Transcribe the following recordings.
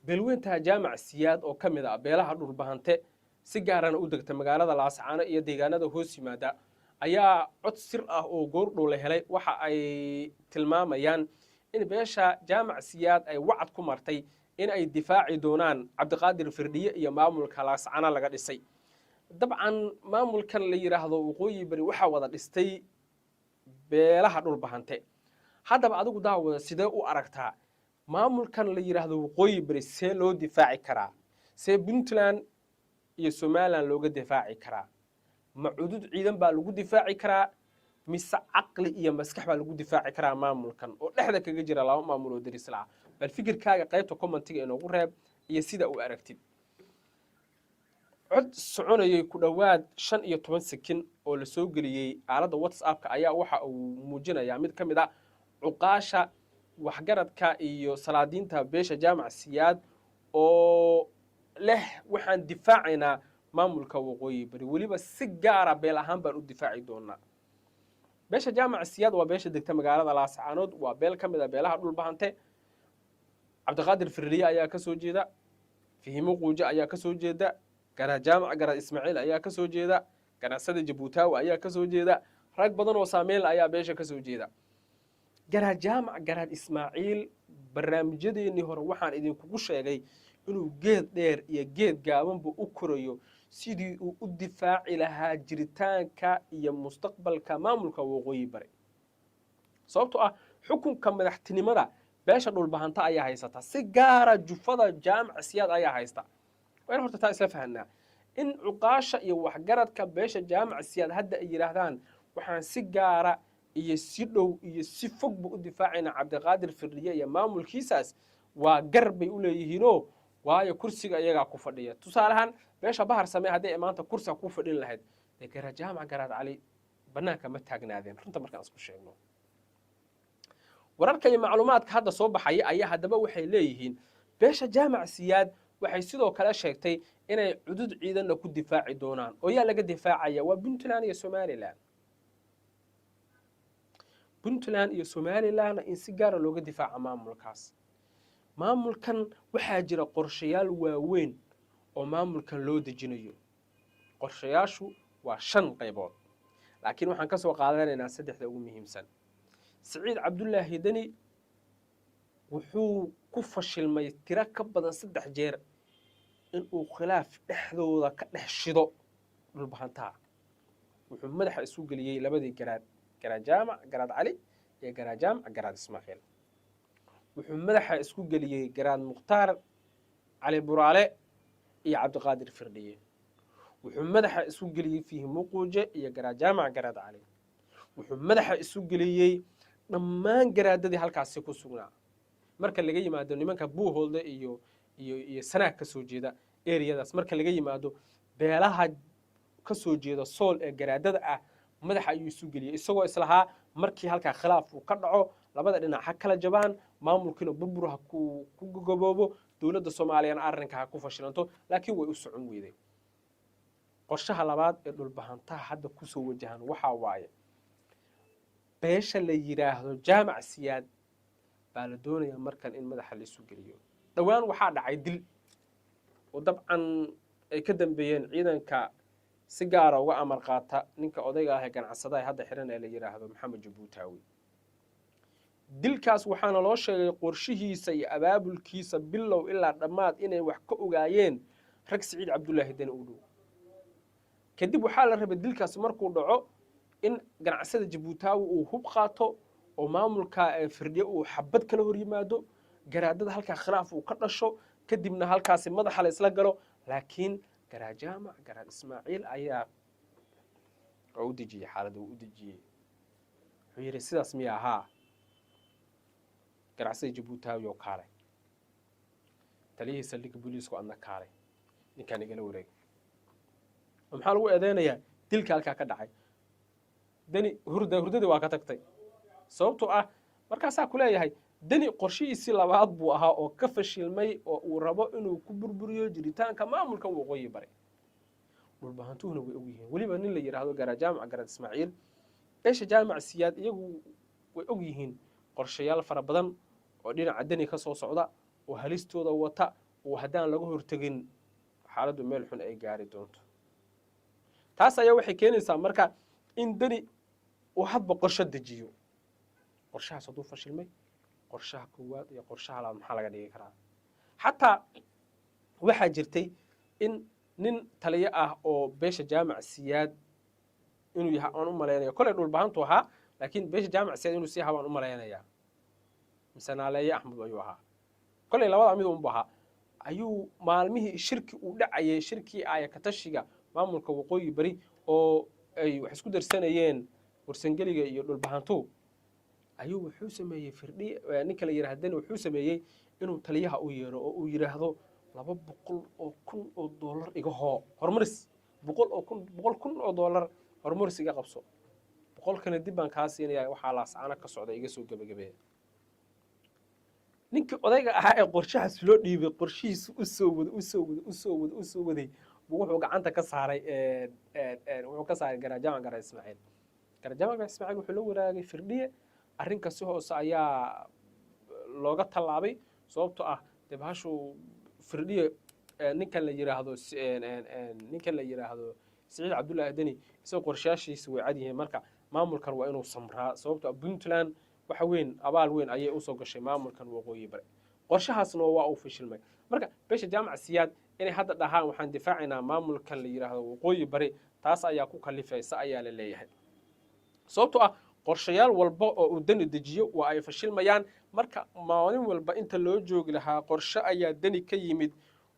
Beelweynta Jaamac Siyaad oo ka mid ah beelaha Dhulbahante, si gaarana u degta magaalada Laascaano iyo deegaanada hoos yimaada, ayaa cod sir ah oo goordhow la helay waxa ay tilmaamayaan in beesha Jaamac Siyaad ay wacad ku martay in ay difaaci doonaan Cabdiqaadir Firdhiye iyo maamulka Laascaano laga dhisay. Dabcan maamulkan la yidhaahdo Waqooyi Bari waxaa wada dhistay beelaha Dhulbahante. Haddaba adigu daawada, sidee u aragtaa maamulkan la yidhaahdo Waqooyi Bari? See loo difaaci karaa? See Puntland iyo Somaliland looga difaaci karaa? Ma cudud ciidan baa lagu difaaci karaa mise caqli iyo maskax baa lagu difaaci karaa maamulkan oo dhexda kaga jira laba maamul oo derisla ah? Bal fikirkaaga qaybta commentiga inoogu reeb iyo sida u aragtid. Cod soconayay ku dhowaad 15 sekin oo la soo geliyey aaladda WhatsAppka ayaa waxa uu muujinayaa mid ka mid a cuqaasha, waxgaradka iyo salaadiinta beesha Jaamac Siyaad oo leh: "Waxaan difaacaynaa maamulka Waqooyi Bari, weliba si gaara beel ahaan baan u difaaci doonaa." Beesha Jaamac Siyaad waa beesha degta magaalada Laascaanood, waa beel ka mid a beelaha Dhulbahante. Cabdiqaadir Firdhiye ayaa ka soo jeeda, Fihimo Quuje ayaa ka soo jeeda, Garaad Jaamac Garaad Ismaaciil ayaa ka soo jeeda, ganacsada Jabuutaawi ayaa ka soo jeeda, rag badan oo saameyn ayaa beesha ka soo jeeda. Garaad Jaamac Garaad Ismaaciil barnaamijyadeennii hore waxaan idinkugu sheegay inuu geed dheer iyo geed gaabanba u korayo sidii uu u difaaci lahaa jiritaanka iyo mustaqbalka maamulka Waqooyi Bari, sababtoo ah xukunka madaxtinimada beesha Dhulbahanta ayaa haysata, si gaara jufada Jaamac Siyaad ayaa haysta. Waa in horta taa isla fahanaa in cuqaasha iyo waxgaradka beesha Jaamac Siyaad hadda ay yidhaahdaan: "Waxaan si gaara iyo si dhow iyo si fogba u difaacaynaa Cabdiqaadir Firdhiye iyo maamulkiisaas." Waa gar bay u leeyihiinoo, waayo kursiga iyagaa ku fadhiya. Tusaaleahaan, beesha Bahar Same hadday maanta kursiga ku fadhin lahayd dee, Garaad Jaamac Garaad Cali bannaanka ma taagnaadeen. Runta markaan isku sheegno, wararka iyo macluumaadka hadda soo baxaya ayaa haddaba waxay leeyihiin beesha Jaamac Siyaad waxay sidoo kale sheegtay inay cudud ciidanna ku difaaci doonaan. Oo yaa laga difaacaya? Waa Puntland iyo Somaliland. Puntland iyo Somalilandna in si gaara looga difaaca maamulkaas. Maamulkan waxaa jira qorshayaal waaweyn oo maamulkan loo dejinayo. Qorshayaashu waa shan qaybood, laakiin waxaan ka soo qaadanaynaa saddexda ugu muhiimsan. Siciid Cabdulaahi Deni wuxuu ku fashilmay tiro ka badan saddex jeer inuu khilaaf dhexdooda ka dhex shido Dhulbahantaha. Wuxuu madaxa isu geliyey labadii garaad, Garaad Jaamac Garaad Cali iyo Garaad Jaamac Garaad Ismaaciil. Wuxuu madaxa isku geliyey Garaad Mukhtaar Cali Buraale iyo Cabdiqaadir Firdhiye. Wuxuu madaxa isu geliyey Fihimo Quuje iyo Garaad Jaamac Garaad Cali. Wuxuu madaxa isu geliyey dhammaan garaadadii halkaasi ku sugnaa, marka laga yimaado nimanka Buuhoolde iyo Sanaag ka soo jeeda eriyadaas. Marka laga yimaado beelaha ka soo jeeda Sool ee garaadada ah, madaxa ayuu isu geliyey, isagoo islahaa markii halkaa khilaaf uu ka dhaco, labada dhinac ha kala jabaan, maamulkiina burbur ha ku gaboobo, dowladda Soomaaliyana arrinka ha ku fashilanto. Laakiin way u socon weyday. Qorshaha labaad ee Dhulbahantaha hadda kusoo wajahan waxaa waaye beesha la yidhaahdo Jaamac Siyaad baa la doonayaa markan in madaxa la isu geliyo. Dhowaan waxaa dhacay dil oo dabcan ay ka dambeeyeen ciidanka si gaara uga amar qaata ninka odayga ah ee ganacsadaha ee hadda xiran ee la yidhaahdo Maxamed Jabuutaawi. Dilkaas waxaana loo sheegay qorshihiisa iyo abaabulkiisa bilow ilaa dhammaad inay wax ka ogaayeen rag Siciid Cabdulaahi Deni u dhow. Kadib waxaa la rabay dilkaas markuu dhaco in ganacsada Jabuutaawi uu hub qaato oo maamulka Firdhiye uu xabad kala hor yimaado, garaadada halkaa khilaaf uu ka dhasho, kadibna halkaasi madaxa la isla galo. Laakiin Garaad Jaamac Garaad Ismaaciil ayaa oo u dejiyey xaaladda, uu u dejiyey. Wuxuu yidhi: "Sidaas miya ahaa? Ganacsada Jabuutaawi oo kaalay, taliyihii saldhigga booliisku adna kaalay, ninkaan igala wareeg." Oo maxaa lagu eedeynayaa? Dilka halkaa ka dhacay. Deni hurda hurdadii waa ka tagtay, sababtoo ah markaasaa ku leeyahay Deni qorshihiisii labaad buu ahaa oo ka fashilmay, oo uu rabo inuu ku burburiyo jiritaanka maamulka Waqooyi Bare. Dhulbahantuhuna way og yihiin, weliba nin la yidhaahdo Garaad Jaamac Garaad Ismaaciil, beesha Jaamac Siyaad iyagu way og yihiin qorshayaal fara badan oo dhinaca Deni ka soo socda oo halistooda wata. Uu haddaan laga hortegin, xaaladdu meel xun ay gaari doonto. Taas ayaa waxay keenaysaa marka in Deni uu hadba qorsho dejiyo. Qorshahaas hadduu fashilmay, qorshaha koowaad iyo qorshaha labaad maxaa laga dhigi karaa? Xataa waxaa jirtay in nin taliyo ah oo beesha Jaamac Siyaad inuu yahay aan u malaynayo, kolay Dhulbahantu ahaa, laakiin beesha Jaamac Siyaad inuu sii ahaa baan u malaynayaa, mise Naaleeye Axmed ayuu ahaa, kolay labada mid unbu ahaa, ayuu maalmihii shirki uu dhacayay, shirkii aaya katashiga maamulka Waqooyi Bari oo ay wax isku darsanayeen Warsangeliga iyo Dhulbahantu, ayuu wuxuu sameeyey Firdhi, ninka la yidhahda Deni wuxuu sameeyey inuu taliyaha u yeero oo uu yidhaahdo: "$200,000 iga hoo, horumaris, boqol oo kun, $100,000 horumaris iga qabso, boqolkana dib baan kaa siinaya, waxaa Laascaano ka socda iga soo gebagabeeya." Ninkii odayga ahaa ee qorshahaas loo dhiibay, qorshihiisu usoo waday, usoo waday, usoo waday, usoo waday buu wuxuu gacanta ka saaray, wuxuu ka saaray Garajaama Gara Ismaaciil. Garajaama Gara Ismaaciil wuxuu la waraagay Firdhiye. Arrinka si hoose ayaa looga tallaabay, sababtoo ah dee bahashu Firdhiye, ninkan la yidhaahdo Siciid Cabdullaahi Deni isagoo qorshayaashiisa way cad yihiin. Marka maamulkan waa inuu samraa, sababtoo ah Puntland waxa weyn abaal weyn ayay usoo gashay maamulkan Waqooyi Bari. Qorshahaasna waa uu fashilmay. Marka beesha Jaamac Siyaad inay hadda dhahaan waxaan difaacaynaa maamulkan la yidhaahdo Waqooyi Bari, taas ayaa ku kalifaysa ayaa la leeyahay, sababtoo ah qorshayaal walba oo uu Deni dejiyo waa ay fashilmayaan. Marka maalin walba inta loo joogi lahaa qorshe ayaa Deni ka yimid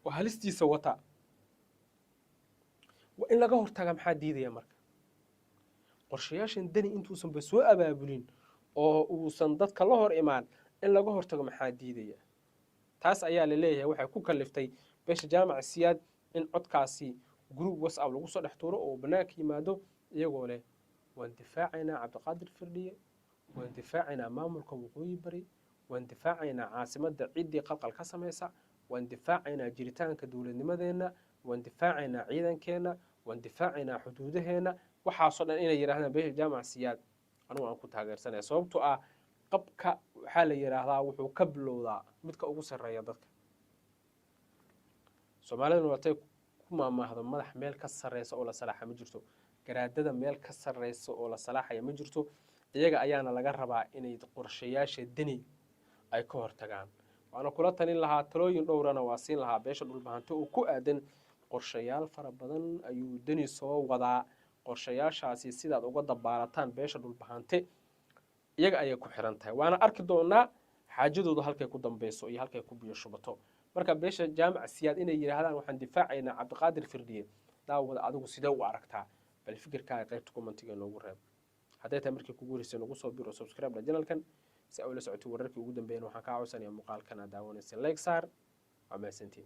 oo halistiisa wata, waa in laga hortagaa. Maxaa diidaya marka qorshayaashan Deni intuusanba soo abaabulin oo uusan dadka la hor imaan in laga hortago? Maxaa diidaya? Taas ayaa la leeyahay waxay ku kaliftay beesha Jaamac Siyaad in codkaasi group WhatsApp lagu soo dhex tuuro oo bannaanka yimaado, iyagoo leh waan difaacaynaa Cabdiqaadir Firdhiye, waan difaacaynaa maamulka Waqooyi Bari, waan difaacaynaa caasimadda ciddii qalqal ka samaysa, waan difaacaynaa jiritaanka dowladnimadeenna, waan difaacaynaa ciidankeenna, waan difaacaynaa xuduudaheenna. Waxaasoo dhan inay yidhahdaan beesha Jaamac Siyaad, anugu aan ku taageersanaya, sababtoo ah qabka waxaa la yidhaahdaa wuxuu ka bilowdaa midka ugu sarreeya dadka. Soomaaliduna watay ku maamaahdo: madax meel ka sarreysa oo la salaaxa ma jirto. Garaadada meel ka sarreysa oo la salaaxaya ma jirto. Iyaga ayaana laga rabaa inay qorshayaasha Deni ay ka hortagaan. Waana kula talin lahaa, talooyin dhowrana waa siin lahaa beesha Dhulbahanto oo ku aadan qorshayaal fara badan ayuu Deni soo wadaa. Qorshayaashaasi sidaad uga dabaalataan beesha Dhulbahante iyaga ayay ku xiran tahay, waana arki doonaa xaajadoodu halkay ku dambeyso iyo halkay ku biyo shubato. Marka beesha Jaamac Siyaad inay yidhaahdaan waxaan difaacaynaa Cabdiqaadir Firdhiye, daawada adigu sidee u aragtaa? Bal fikirkaaga qaybta commentiga noogu reeb. Hadday tahay markii kugu horeysay nagu soo biro, subscribe channelkan si ay ula socotay wararkii ugu dambeeyana. Waxaan kaa codsanaya muuqaalkan aad daawanaysa like saar. Waa mahadsantiin.